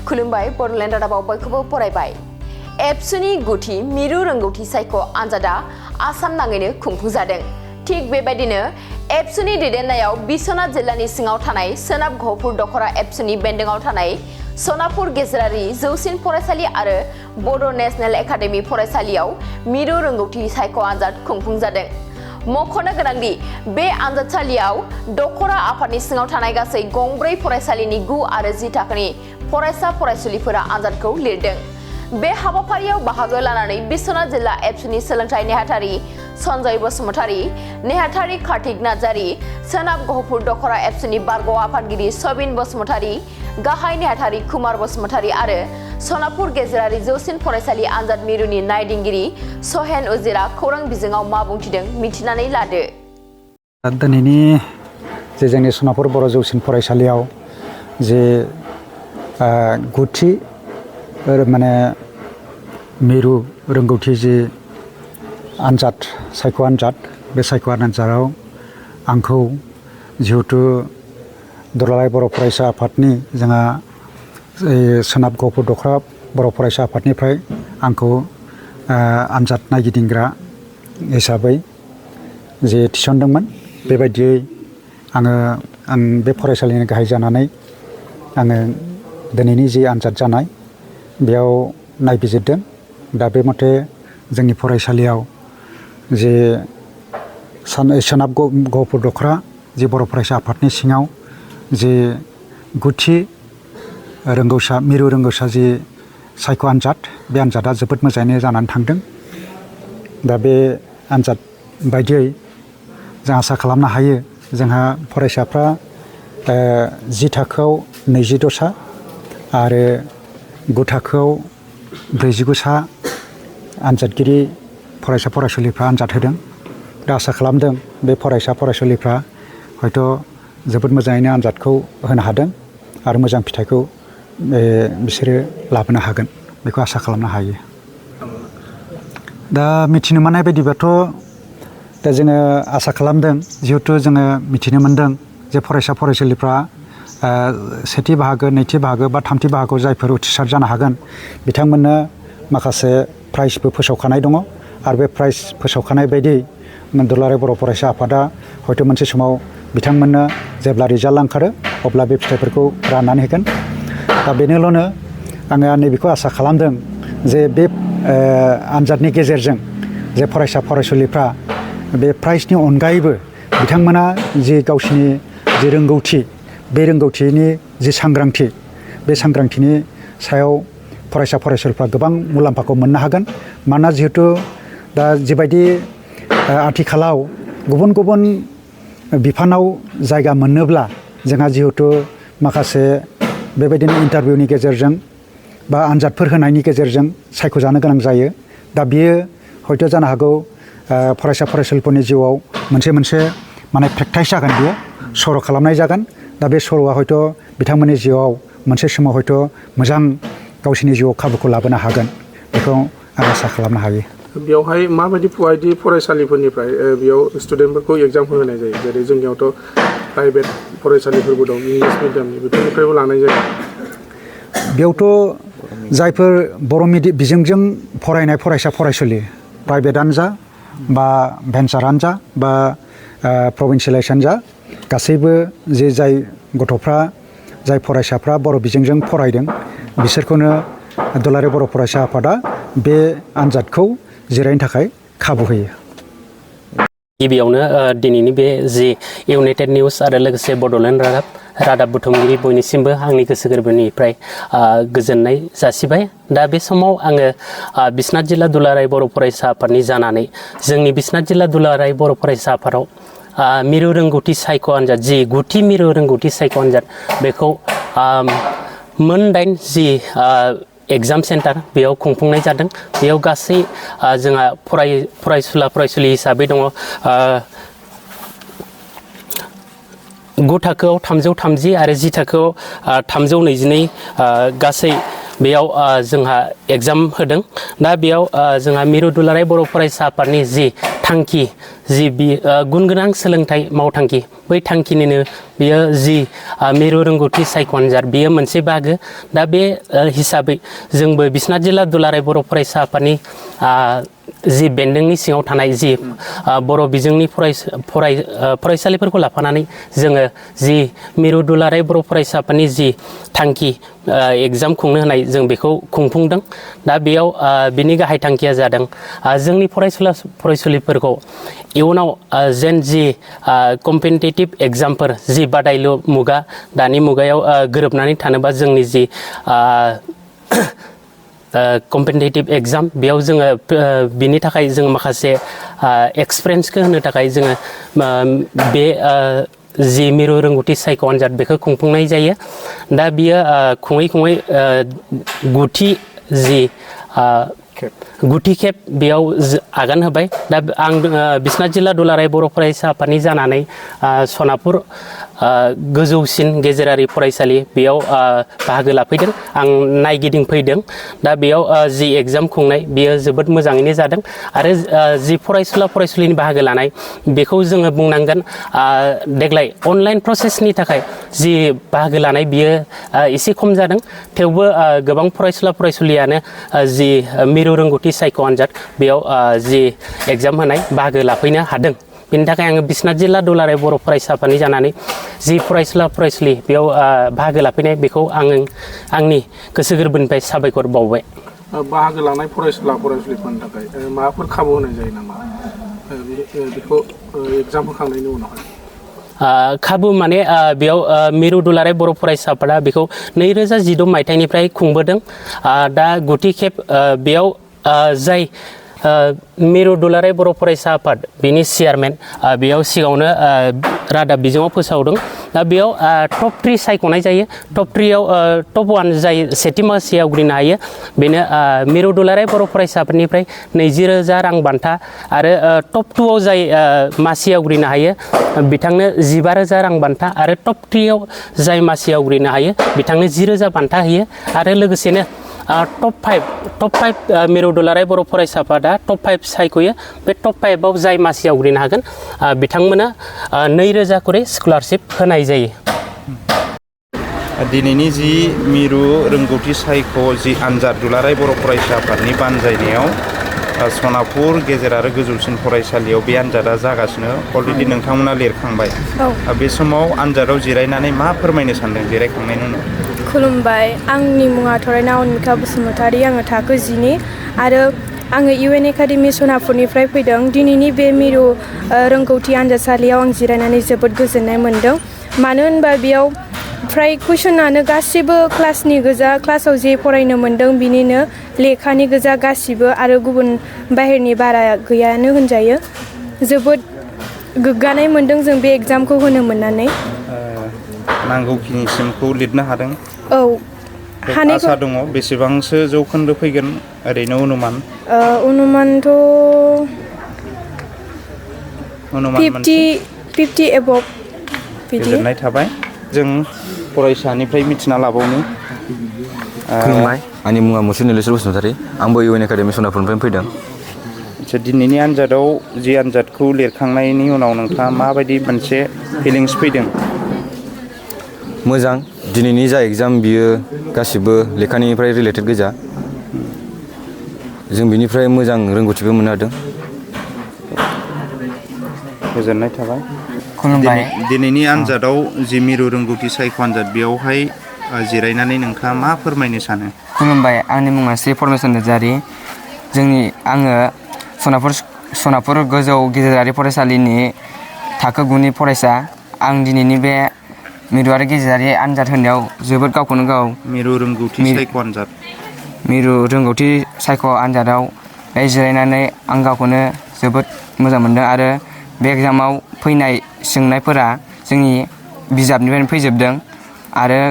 खुलुमबाय बड'लेण्ड रादाबाव बयखौबो फरायबाय। एबसुनि गुथि मिरु रोंगौथि सायख' आनजादा आसाम नाङैनो खुंफुंजादों। थिग बेबायदिनो एबसुनि दैदेननायाव बिश्वनाथ जिल्लानि सिङाव थानाय सोनाब गहपुर दखरा एबसुनि बेन्दोङाव थानाय सनापुर गेजेरारि जौसिन फरायसालि आरो बड' नेशनेल एकाडेमि फरायसालियाव मिरु रोंगौथि सायख' आनजाद खुंफुंजादों। मख'नो गोनांदि बे आनजादसालियाव दखरा आफादनि सिङाव थानाय गासै गंब्रै फरायसालिनि 9 आरो 10 थाखोनि फरायसा फरायसुलिफोरा आनजादखौ लिरदों। बे हाबाफारियाव बाहागो लानानै बिश्वनाथ जिल्ला एबसुनि सोलोंथाइ नेहाथारि सन्जय बसुमतारी, नेहाथारि कार्तिक नार्जारी, सोनाब गहपुर दखरा एबसुनि बारग' आफादगिरि सबिन बसुमतारी, गाहाय नेहाथारि कुमार बसुमतारी आरो सनापुर गेजेरारि जौसिन फरायसालि आनजाद मिरुनि नायदिंगिरि सहेन उजिरा खौरां बिजोङाव मा बुंथिदों मिथिनानै लादो। दिनैनि जे जोंनि सनापुर बर' जौसिन फरायसालियाव जे गुथि माने मिरु रोंगौथि जे आनजाद सायख' आनजाद बे सायख' आनजादाव आंखौ जिहेथु दुलाराय बर' फरायसा आफादनि जोंहा सोनाब गहपुर दखरा बर' फरायसा आफादनिफ्राय आंखौ आनजाद नायगिदिंग्रा हिसाबै जे थिसनदोंमोन बेबायदियै आं बे फरायसालिनि गाहाय जानानै आङो दिनैनि जे आनजाद जानाय बेयाव नायबिजिरदों। दा बे मथे जोंनि फरायसालियाव जे सोनाब गहपुर दखरा जे बर' फरायसा आफादनि सिङाव जे गुथि रोंगौसा मिरु रोंगौसा जे सायख' आनजाद बे आनजादा जोबोद मोजाङैनो जानानै थांदों। दा बे आनजाद बायदियै जों आसा खालामनो हायो जोंहा फरायसाफ्रा 10 थाखोआव 22 सा आरो 9 थाखोआव 49 सा आनजादगिरि फरायसा फरायसुलिफ्रा आनजाद होदों। दा आसा खालामदों बे फरायसा फरायसुलिफ्रा हयथ' जोबोद मोजाङैनो आनजादखौ होनो हादों आरो मोजां फिथाइखौ बिसोरो लाबोनो हागोन बेखौ आसा खालामनो हायो। दा मिथिनो मोननाय बायदिबाथ' दा जोङो आसा खालामदों जिहेथु जोङो मिथिनो मोनदों जे फरायसा फरायसुलिफ्रा सेथि बाहागो, नैथि बाहागो बा थामथि बाहागोआव जायफोर उथ्रिसार जानो हागोन बिथांमोननो माखासे प्राइजबो फोसावखानाय दङ आरो बे प्राइज फोसावखानाय बायदि दुलाराय बर' फरायसा आफादा हयथ' मोनसे समाव बिथांमोननो जेब्ला रिजाल्ट ओंखारो अब्ला बे फिथाइफोरखौ राननानै होगोन। दा बेनोल'नो आङो नैबेखौ आसा खालामदों जे बे आनजादनि गेजेरजों जे फरायसा फरायसुलिफ्रा बे प्राइजनि अनगायैबो बिथांमोना जे गावसिनि जे रोंगौथि बे रोंगौथिनि जे सांग्रांथि बे सांग्रांथिनि सायाव फरायसा फरायसुलिफ्रा गोबां मुलाम्फाखौ मोननो हागोन। मानोना जिहेथु दा जिबायदि आथिखालाव गुबुन गुबुन बिफानाव जायगा मोननोब्ला जोंहा जिहेथु माखासे बेबायदिनो इन्टारभिउनि गेजेरजों बा आनजादफोर होनायनि गेजेरजों सायख'जानो गोनां जायो। दा बियो हयथ' जानो हागौ फरायसा फरायसुलिफोरनि जिउआव मोनसे माने प्रेक्टिस जागोन, बियो सर' खालामनाय जागोन। दा बे सर'आ हयथ' बिथांमोननि जिउआव मोनसे समाव हयथ' मोजां गावसोरनि जिउआव खाबुखौ लाबोनो हागोन बेखौ आं आसा खालामनो हायो। बेयावहाय माबायदि फरायसालिफोरनिफ्राय बेयाव स्टुडेन्टफोरखौ एग्जाम होनाय जायो? जेरै जोंनियावथ' प्राइभेट फरायसालिफोरबो दं इंलिस मिडियामनि, बेफोरनिफ्रायबो लानाय जायो। बेयावथ' जायफोर बर' बिजोंजों फरायनाय फरायसा फरायसुलि प्राइभेटआनो जा बा भेन्सारानो जा बा प्रभिन्सियेलाइजेसन जा गासैबो जाय गथ'फ्रा जाय फरायसाफ्रा बर' बिजोंजों फरायदों बिसोरखौनो दुलाराय बर' फरायसा आफादा बे आनजादखौ जिरायनो थाखाय खाबु होयो। गिबियावनो दिनैनि बे जि इउनाइटेड निउज आरो लोगोसे बड'लेण्ड रादाब बुथुमगिरि बयनिसिमबो आंनि गोसो गोरबोनिफ्राय गोजोननाय जासिबाय। दा बे समाव आङो बिश्वनाथ जिल्ला दुलाराय बर' फरायसा आफादनि जानानै जोंनि बिश्वनाथ जिल्ला दुलाराय बर' फरायसा आफादाव मिरु रोंगौथि सायख' आनजाद जि गुथि मिरु रोंगौथि सायख' आनजाद बेखौ मोन 8 जि एग्जाम सेन्टार बेयाव खुंफुंनाय जादों। बेयाव गासै जोंहा फरायसुला हिसाबै दङ 9 थाखोआव 330 आरो 10 थाखोआव 322 गासै बेयाव जोंहा एग्जाम होदों। दा बेयाव जोंहा मिरु दुलाराय बर' फरायसा आफादनि जि थांखि जि गुन गोनां सोलोंथाइ मावथांखि बै थांखिनिनो बियो जि मिरु रोंगौथि सायख' आनजाद बियो मोनसे बाहागो दा बे हिसाबै जोंबो बिश्वनाथ जिल्ला दुलाराय बर' फरायसा आफादनि जि बेन्दोंनि सिङाव थानाय जि बर' बिजोंनि फरायसालिफोरखौ लाफानानै जोङो जि मिरु दुलाराय बर' फरायसा आफादनि जि थांखि एग्जाम खुंनो होनाय जों बेखौ खुंफुंदों दा बेयाव बिनि गाहाय थांखिया जादों जोंनि फरायसुलिफोरखौ इयुनाव जेन जि कम्पिटिटिभ एग्जामफोर जि बादायलु मुगा दानि मुगायाव गोरोबनानै थानोबा जोंनि जि कम्पिटिटिभ एग्जाम बेयाव जोङो बिनि थाखाय जों माखासे एक्सपिरियेन्सखौ होनो थाखाय जोङो बे जि मिरु रोंगौथि सायख' आनजाद बेखौ खुंफुंनाय जायो दा बियो खुङै खुङै गुथि खेब बेयाव आगान होबाय दा आं बिश्वनाथ जिल्ला दुलाराय बर' फरायसा आफादनि जानानै सनापुर गोजौसिन गेजेरारि फरायसालि बेयाव बाहागो लाफैदों आं नायगिदिंफैदों दा बेयाव जि एग्जाम खुंनाय बियो जोबोद मोजाङैनो जादों आरो जि फरायसुलिनि बाहागो लानाय बेखौ जोङो बुंनांगोन देग्लाय अनलाइन प्रसेसनि थाखाय जि बाहागो लानाय बियो एसे खम जादों थेवबो गोबां फरायसुलियानो जि मिरु रोंगौथि सायख' आनजाद बेयाव जि एग्जाम होनाय बाहागो लाफैनो हादों बेनि थाखाय आङो बिश्वनाथ जिल्ला दुलाराय बर' फरायसा आफादनि जानानै जि फरायसुलि बेयाव बाहागो लाफैनाय बेखौ आङो आंनि गोसो गोरबोनिफ्राय साबायखर बावबाय बाहागो लानाय फरायसुलिफोरनि थाखाय माबाफोर खाबु होनाय जायो नामा बेखौ एग्जाम होखांनायनि उनावहाय खाबु माने बेयाव मिरु दुलाराय बर' फरायसा आफादा बेखौ 2016 मायथाइनिफ्राय खुंबोदों दा गुथि खेब बेयाव जाय मिरु दुलाराय बर' फरायसा आफाद बिनि चेयारमेन बेयाव सिगाङावनो रादाब बिजोङाव फोसावदों दा बेयाव टप 3 सायख'नाय जायो टप 3आव टप 1 जाय सेथि मासि आवग्रिनो हायो बेनो मिरु दुलाराय बर' फरायसा आफादनिफ्राय 20,000 रां बान्था आरो टप 2आव जाय मासि आवग्रिनो हायो बिथांनो 15,000 रां बान्था आरो टप 3आव जाय मासि आवग्रिनो हायो बिथांनो 10,000 बान्था होयो आरो लोगोसेनो टप 5 मिरु दुलाराय बर' फरायसा आफादा टप 5 सायख'यो बे टप 5आव जाय मासि आवग्रिनो हागोन बिथांमोना 2,000 करि स्कलारशिप होनाय जायो दिनैनि जि मिरु रोंगौथि सायख' जि आनजाद दुलाराय बर' फरायसा आफादनि बानजायनायाव सनापुर गेजेर आरो गोजौसिन फरायसालियाव बे आनजादा जागासिनो अलरेडि नोंथांमोना लिरखांबाय बे समाव आनजादाव जिरायनानै मा फोरमायनो सानदों जिरायखांनायनि उनाव खुलुमबाय आंनि मुङा थरायना अनमिका बसुमतारी आङो थाखो 10 आरो आङो UN एकाडेमि सनापुरनिफ्राय फैदों दिनैनि बे मिरु रोंगौथि आनजादसालियाव आं जिरायनानै जोबोद गोजोननाय मोन्दों मानो होनबा बेयाव फ्राय कुइसनानो गासिबो क्लासनि गोजा क्लासाव जे फरायनो मोन्दों बिनिनो लेखानि गोजा गासिबो आरो गुबुन बाहेरनि बारा गैयानो होनजायो जोबोद गोग्गानाय मोन्दों जों बे एग्जामखौ होनो मोननानै नांगौखिनिसिमखौ लिरनो हादों औ आसा दङ बेसेबांसो जौखोन्दो फैगोन ओरैनो अनुमान 50 एबभ गोजोननाय थाबाय जों फरायसानिफ्राय मिथिना लाबावनो खुलुमबाय आंनि मुङा मुसुर नीलेश्वर बसुमतारी आंबो UN एकाडेमि सनापुरनिफ्राय फैदों दिनैनि आनजादाव जि आनजादखौ लिरखांनायनि उनाव नोंथाङा माबायदि मोनसे फिलिंस फैदों मोजां दिनैनि जा एग्जाम बियो गासिबो लेखानिफ्राय रिलेटेड गोजा जों बिनिफ्राय मोजां रोंगौथिबो मोननो हादों गोजोननाय थाबाय खुलुमबाय दिनैनि आनजादाव जि मिरु रोंगौथि सायख' आनजाद बेयावहाय जिरायनानै नोंथाङा मा फोरमायनो सानो खुलुमबाय आंनि मुङा श्री परमेश्वर नार्जारी आङो सनापुर गोजौ गेजेरारि फरायसालिनि थाखो 9नि फरायसा आं दिनैनि बे मिरुआरि गेजेरारि आनजाद होनायाव जोबोद गावखौनो गाव मिरु रोंगौथि सायख' आनजादाव जिरायनानै आं गावखौनो जोबोद मोजां मोनदों आरो बे एग्जामाव फैनाय सोंनायफोरा जोंनि बिजाबनिफ्रायनो फैजोबदों आरो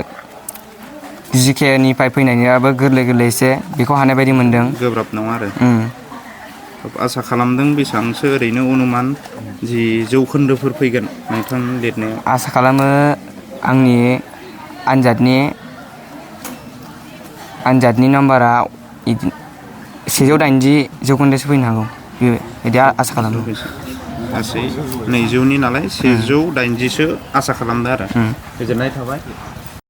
GK निफ्राय फैनायनियाबो गोरलै एसे बेखौ हानाय बायदि मोनदों गोब्राब नङा आरो आसा खालामदों बेसेबांसो ओरैनो अनुमान जि जौखोन्दोफोर फैगोन नोंथांनि लिरनायाव आसा खालामो आंनि आनजादनि नाम्बारा 180 जौखोन्दोसो फैनो हागौ बिदि आसा खालामो गासै 200नि नालाय 180सो आसा खालामदों आरो गोजोननाय थाबाय